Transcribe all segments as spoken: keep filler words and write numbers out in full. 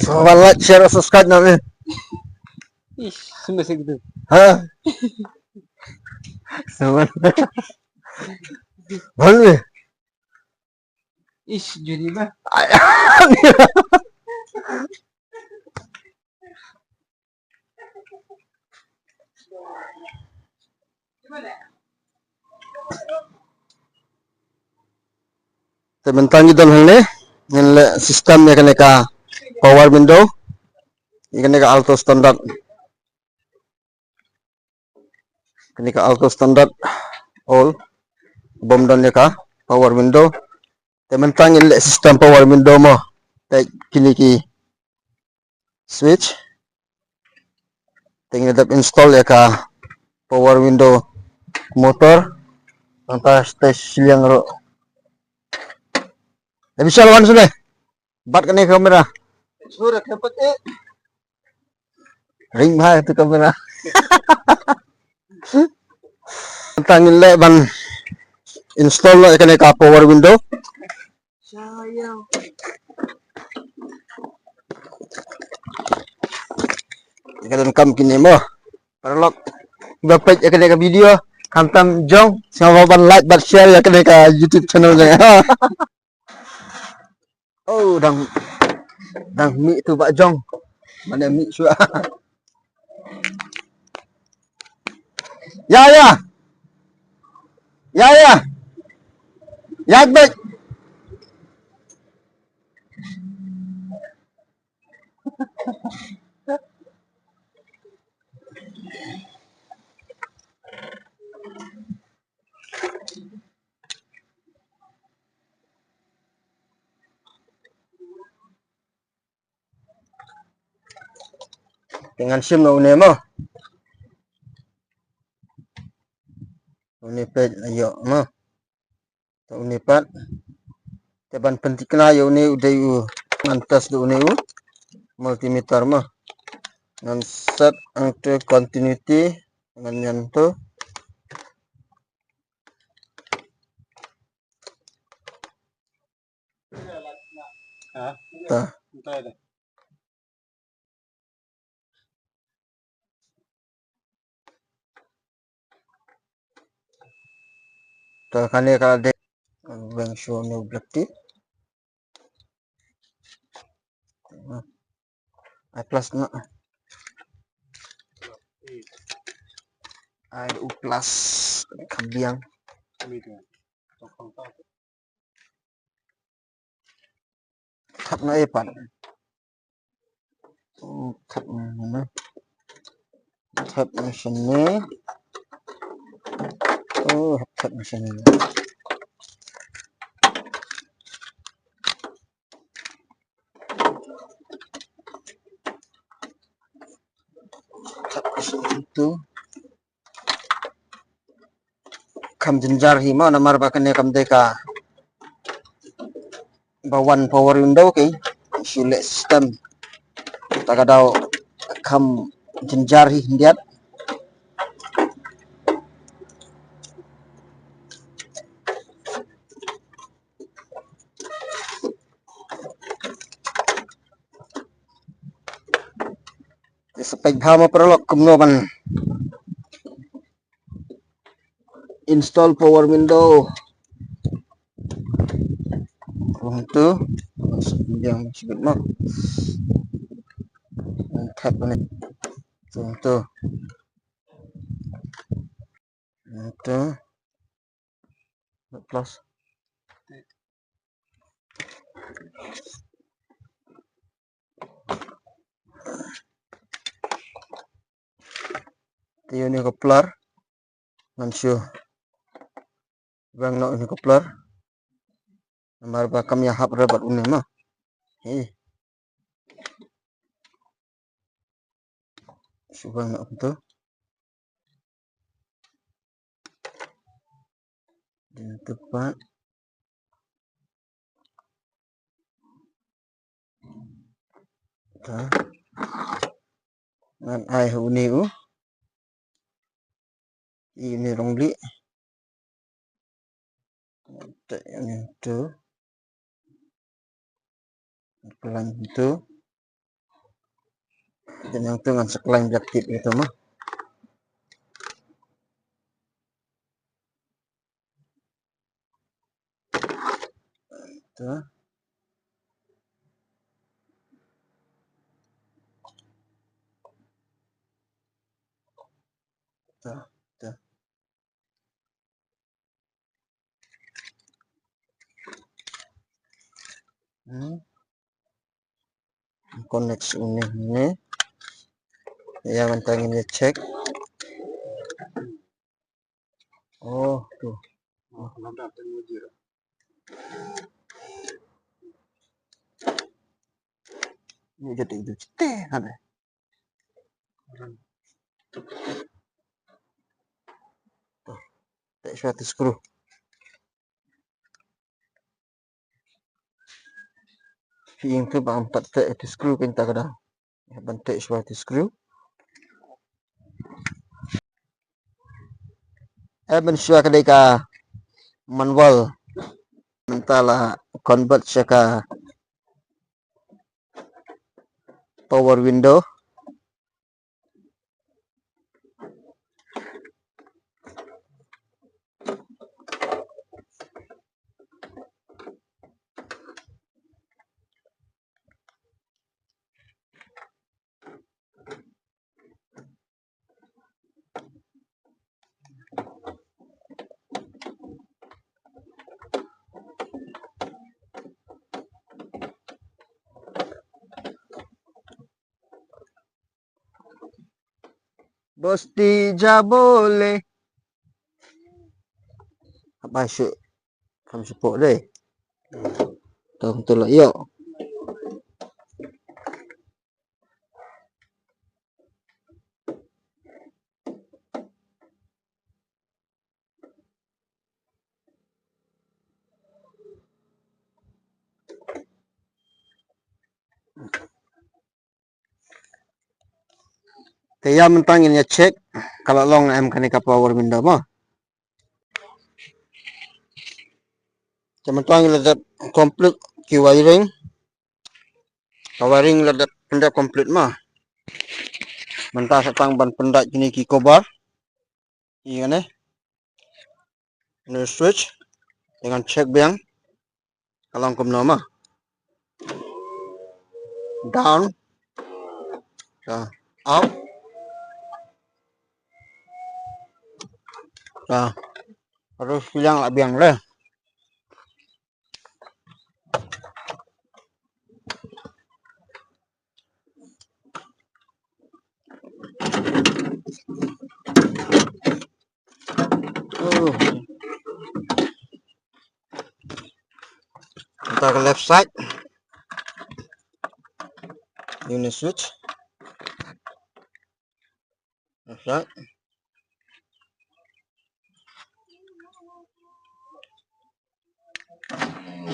So, like, share, subscribe na me. Ish, semua segitu. Ha? Semua. Mana? Ish, judi bah. Te mynta ngi don hangne, ngin leh system ïa kane ka power window, ïa kane ka Alto standard. Kane ka Alto standard all, bym don ïa ka power window. Te mynta ngin leh system power window mo. Te kine ki switch. Te ngin dep install ïa ka power window motor. Nangta te shiliang ruh. Te Vishal, wan shane. Bat kane ka kamera. Ring bha tu kamera. Tang le ban install ïa kane ka power window. Ïa ka donkam kine mo. Paralok, ba peit ïa kane ka video, khamtam jong, sngewbha ban like bad share ïa kane ka YouTube channel jong. Oh, dang, dang mih tu ba jong. Mana mih shuwa. Ya, ya. Ya, ya. Ya, baik. Te ngan shim na une mo. Une peit la ïoh mo. Te une pat. Te ban pynthikna ïa une u dei u ngan test da une u multimeter mo. Ngan set hangto continuity ngan ñion to. Ha? Ta. Ta kane ka dei bang show no blati. Ai plus na. Ai u plus kham biang. Thap na e pat. Hmm, thap na na. Thap na shane. Oh, thap na shane. Thap na shane tu. Kham jynjar hi mo namar ba kane kam dei ka ba wan power window ki shu leh system. Ta ka daw kham jynjar hi hyndiat. Te sa peit bha mo paralok kumno ban install power window. Kumtu. Yang sibit mo. Tap ni. Kumtu. Enter. Plus. Te ïa une u coupler ngan shu weng noh une u coupler. Namar ba kam ïahap re bad une ma. Hi. Shu weng noh kumtu. Dei na tu pat. Ta. Ngan ai ha une u. Ïa une u long blih. Te une tu. Khlaiñ tu. Te nangtu ngan sa khlaiñ biang kit ïa tu mo. Tu. Tu, tu. Hmm. Connect une, une. Ïa, mynta ngin ïa check. Oh, tu. Oh, namar teknologi tu. Ni jadi itu cete, kan? Tuh, tak suatu screw. Phi ïeng tu ba ngam pat teh ïa tu screw, kan, ta ka dang. Ban teh shuwa tu screw. Eh, ban shuwa ka dei ka manual. Mynta la convert sha ka power window. Dosti ja bole. Apa sih? Kam sepok deh. Tong tu lah, yuk. Te ïa mynta ngin ïa check ka la long em kane ka power window mo. Te mynta ngi la dep complete ki wiring. Ka wiring la dep pyndep complete mo. Mynta sa tang ban pyndait kine ki cover. Ïa kane. Kane switch. Te ngan check biang. Ka long kumno mo. Down. Ka up. Ka. Harus biang lah biang leh. Oh. Mynta ka left side. Ïa une switch. Left side.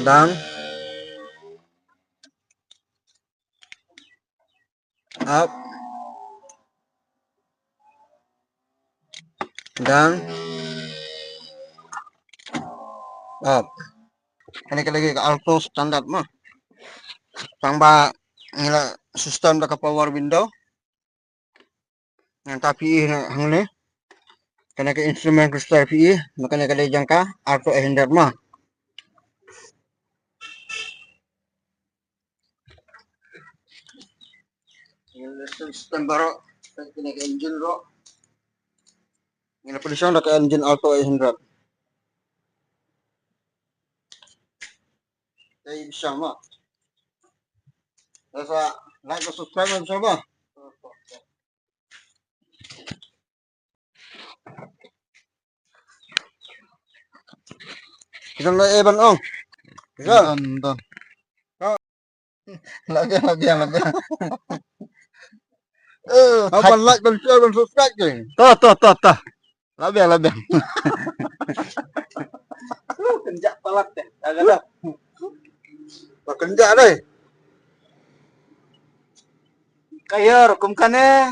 Down. Up. Down. Up. Kane ka dei ka alto standard mo. Tang ba ngi la system da ka power window. Ngan ta phi i hangne. Kane ka instrument cluster phi i, ma kane ka dei jong ka alto eight hundred mo. Ngi la system baroh, kane ka engine baroh. Ngi la position da ka engine alto eight hundred. Te i bishar mo. Te sa like bad subscribe mo bishar mo. Kita la e ban ong. Kita. Don, don. La biang, la biang, la biang. Eh, hap ban like, ban share, ban subscribe ke. Toh, toh, toh, toh. La biang, la biang. Kynjah palat deh. Dah, dah, dah. Ba kynjah deh. Ka ïa rukom kane.